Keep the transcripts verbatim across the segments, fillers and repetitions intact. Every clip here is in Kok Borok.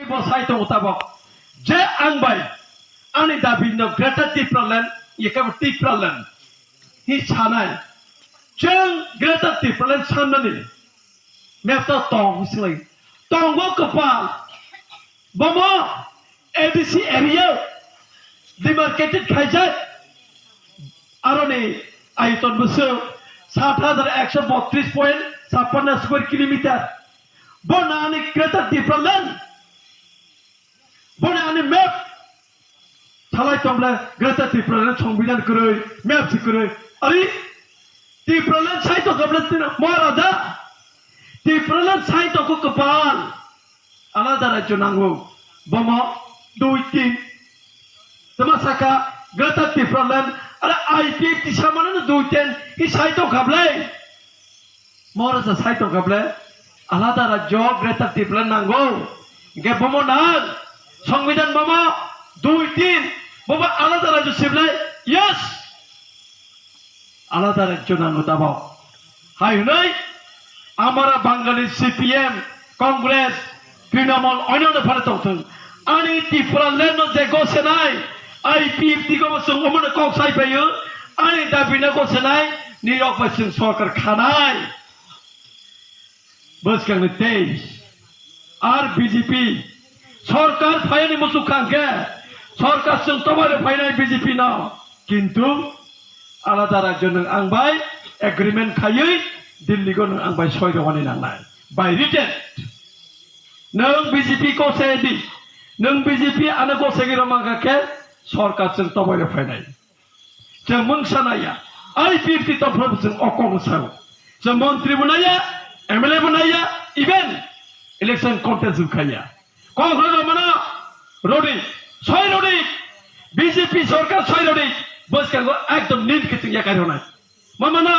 Bo sai tongo tabok je ang bai ani dabi no Greater Tipraland, yekebo Tipraland hi sanai. Chwng Greater Tipraland sanmani map to tong hi swlai. Tongo kwpal. Bomo A D C area demarcated khaijak. Aroni ayoton bwswk sat hajar ekso botris point chappanna square kilometer. Bo nani Greater Tipraland. Bo nani map. Salai tongble Greater Tipraland songbidan kwrwi, map si kwrwi. Ari Tipraland sai tongkha ble tino Maharaja. Tipraland sai tongkha kwpal. Alada rajyo nango. Bomo dui tin. Tama saka Greater Tipraland, ara I P F T samano no dui tin hi sai tongkha ble. Maharaja sai tongkha ble. Alada rajyo Greater Tipraland nango. Ge bomo nang. Songbidan bomo dui tin. Bomo alada rajyo siblai. Yes. Alada rajyo nango tabok. Hai hwnwi amara Bangali C P M, Congress, Trinamool oinano phano tongthwng. Ani Tipraland no je gosenai, I P F T go bo chwng omono kok sai phaio. Ani dabi no gosenai, nirok bai chwng sorkar khanai. Bwskangni teis. Ar B J P sorkar phaiyani muchuk kha hwnkhe sorkar chwng tobairo phainai B J P no. Kintu alada rajyo nwng ang bai agreement khaiwi Delhi go nwng ang bai soi rwani nangnai. By written. Nwng B J P kosai di. Nwng B J P ano kosai rwma kha khe sorkar chwng tobairo phainai. Chwng mungsa naiya, I P F T tongphuru chwng o kok sao. Chwng montri bo naiya, M L A bo naiya, even election contest bo khaiya. Kok rwna mano rodi, soi rodi, B J P sorkar soi rodi, bwskango ekdom nil kiching yakai rwnai. Mamano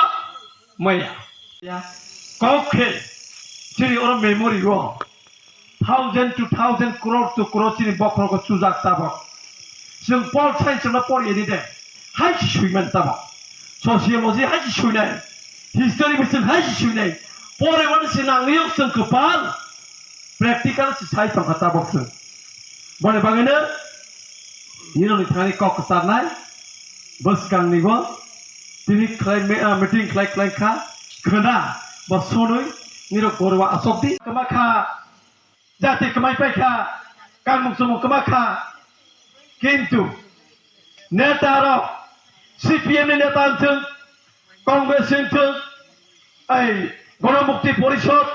maya. Kok khe chini oro memory o thousand to thousand, crore to crore chini bokhorogo chujak tabok. Chwng Pol Science no pori ni de. Hai si sui man tabok. Sociology hai si sui nai. History bisin hai si sui nai. Pore wani si nang yok chwng kwpal. Practical si sai tongkha tabok chwng. Boni bagwino nini thani kok kwcharnai. Bwskangni bo tini khlai me-, ah, meeting khlai khlai kha. Khwna bo sonwi nirok gorwa asok di. Kwma kha. Jati kwmai paikha, kanmung chumung kwma kha. Kintu neta rok, C P M ni neta wngthwng, Congress wngthwng, ei Ganamukti Porishod,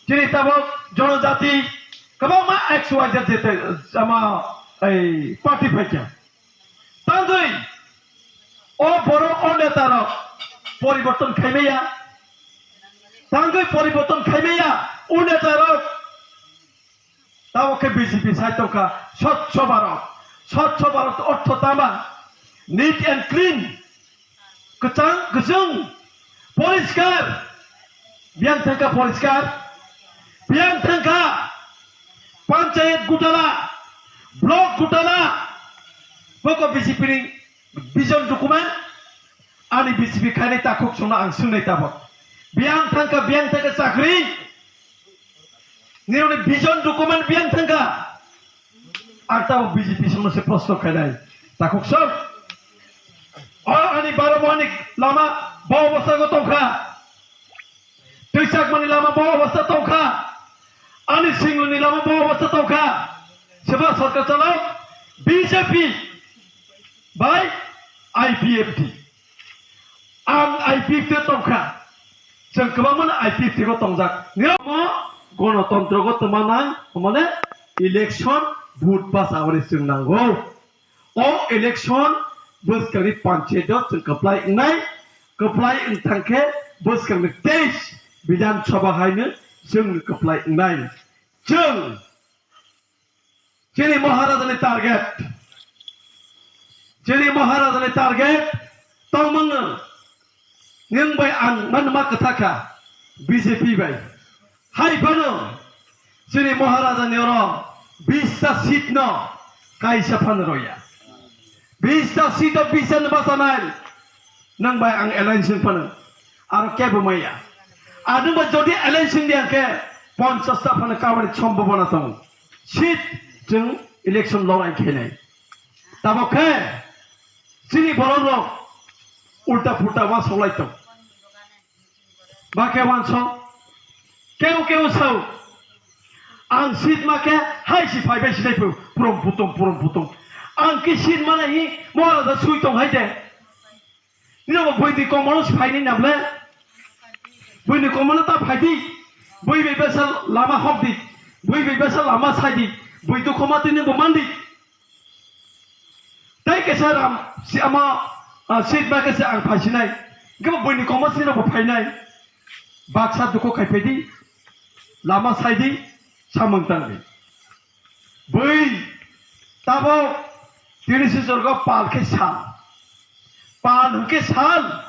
chini tabok Jonojati, kwbangma X Y Z jete ama ei party paikha. Tangwi o borok o neta rok poriborton khaimaya. Tangwi poriborton khaimaya o neta rok. Tamo khe B J P sai tongkha Swachh Bharat. Swachh Bharat ortho tama? Neat and clean. Kwchang, kwchwng, poriskar. Biyang thangkha poriskar. Biyang thangkha panchayat gutala, block gutala. Boko B J P ni vision document. Ani B J P khainai takhuk songno ang swngnai tabok. Biyang thangkha, biyang thangkha chakri. Nironi vision document biyang thangkha. Ang tabok B J P songno se proshno khainai. Takhuk song. O ani Baro Mohani lama bo obostha go tongkha. Twichakmani lama bo obostha tongkha. Ani Singloni lama bo obostha tongkha. Seba sorkar chalao B J P bai I P F T. Ang I P F T tongkha. Chwng kwbangmano I P F T go tongjak. Nirok mo gonotontro go tongma nang, mane election vote basa hwnwi chwng nango. O election bwskangni panchayat o chwng kwplai wngnai, kwplai wng thang khe bwskangni teis Bidhan Sabha haino chwng kwplai wngnai. Chwng chini Maharajani target, chini Maharajani target tongmung nwng bai ang manma kwtha kha B J P bai. Hai phano chini Maharajani oro bista seat no kaisa phano roya. Bista seat o bista no bachanai nwng bai ang alliance wng phano aro kebo maya. Ar nwng bai jodi alliance wng diya khe ponchas ta phano kabani sombhabona tongo. Seat chwng election lorai khainai. Tabok khe chini borok rok ulta pulta ma soklai tong. Ba khe wansong, keu keu sao, ang seat ma khe hai si phai bai si nai phu, purom putom, purom putom. Ang khe seat ma nai hi Maharaja sui tong hai de. Nino bo bui di komono si phai nai na ble? Bui ni komono ta phai di. Bui bai basa lama hok di. Bui bai basa lama sai di. Bui dukho ma tini bo man di. Tei kaisa ram si ama, ah, seat bai kaisa ang phaisinai. Hingke bo buini koma sino bo phainai. Baksa dukho khai phaidi. Lama saidi. Samung tangdi. Bui tabok tini si jorgo pal khe sal. Pal hwnkhe sal.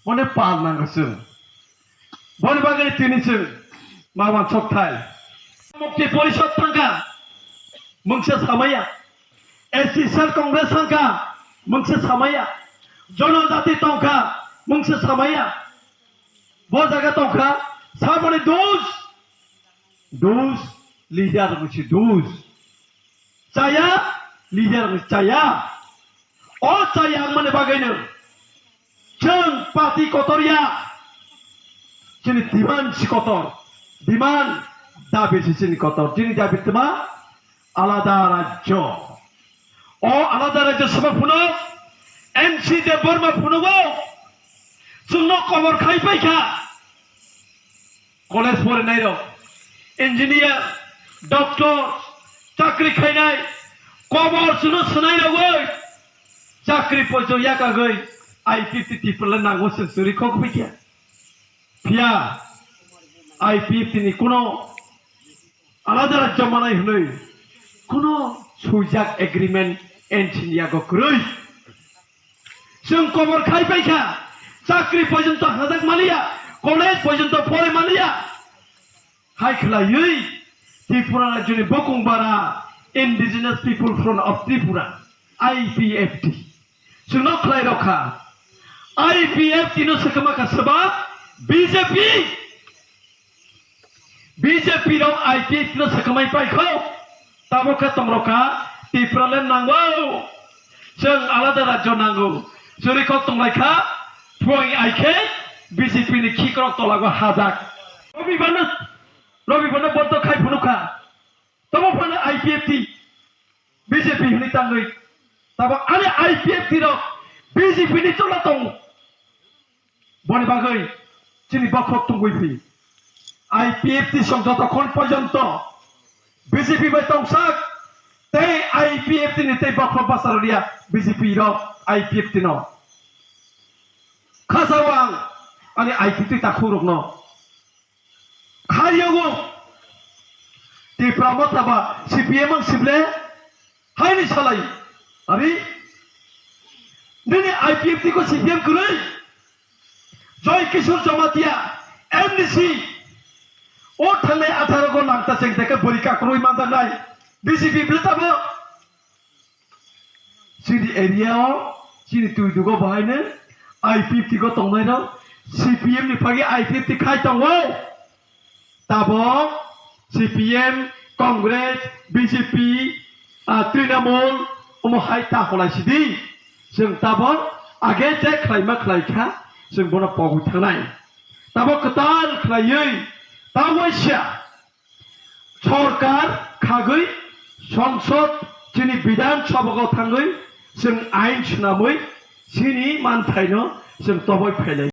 Mone pal nango chwng. Boni bagwi tini chwng ma wansok thai. Mukti Porishad thangkha, mungsa samaya. S T Cell Congress thangkha, mungsa samaya. Jonojati tongkha, mungsa samaya. Bo jaga tongkha, saboni dos, dos, leader mungsi dos. Chaya, leader mungsi chaya. O chaya wngmani bagwino chwng party kotor ya. Chini demand si kotor. Demand, dabi si chini kotor. Chini dabi tma alada rajyo. O alada rajyo sabha phunuk N C Debbarma phunugo chwngno kobor khai paikha. College porinairok, engineer, doctor, chakri khainai, kobor chwngno swnai rogwi, chakri poito yakagwi I P F T T P le nango se suri khok bikya. Phiya I P F T ni kuno alada rajyo manai hwnwi kuno swijak agreement N C ni yago kwrwi. Chwng kobor khai paikha, chakri porjonto hajak maliya, college porjonto pore maliya. Hai khwlaiwi Tripura rajyoni bokong bara Indigenous People Front of Tripura, I P F T, chwngno khlai rokha. I P F T no swkama kha swba B J P. B J P rok I P F T no swkamai paikho, tabok khe tongrokha Tipraland nango, chwng alada rajyo nango, chwrwi kok tonglaikha, phwai aikhe B J P ni khikrok tolago hajak. Robi bano, Robi bano bondo khai phunukha, tamo phano I P F T, B J P hwnwi tangwi, tabok ani I P F T rok B J P ni tola tongo. Boni bagwi chini bokhok tungwi phi. I P F T song jotokhon porjonto B J P bai tongsak tei I P F T ni tei bokhok bachar liya B J P rok I P F T no. Khasao ang ani I P F T takhuk rokno. Khayogo Tipra motha ba C P M ang sible haini salai. Ari nini I P F T ko C P M kwrwi. Joy Kishore Jamatia M D C. O thangnai atharo go langta cheng teka bori kakroi manjaknai. B J P bwle tamo. Chini area o, chini twi dugo bahaino I P F T go tongnai rok, C P M ni phagi I P F T khai tongo. Tabok C P M, Congress, B J P, ah, Trinamool, omo hai ta holai sidi. Chwng tabok age je khlaima khlai kha, chwng bono pogwi thangnai. Tabok kwtal khlaiwi, ta waisa. Sorkar khagwi songsod chini Bidhan Sabha o thangwi chwng ain swnamwi chini manthaino chwng toboi phailai.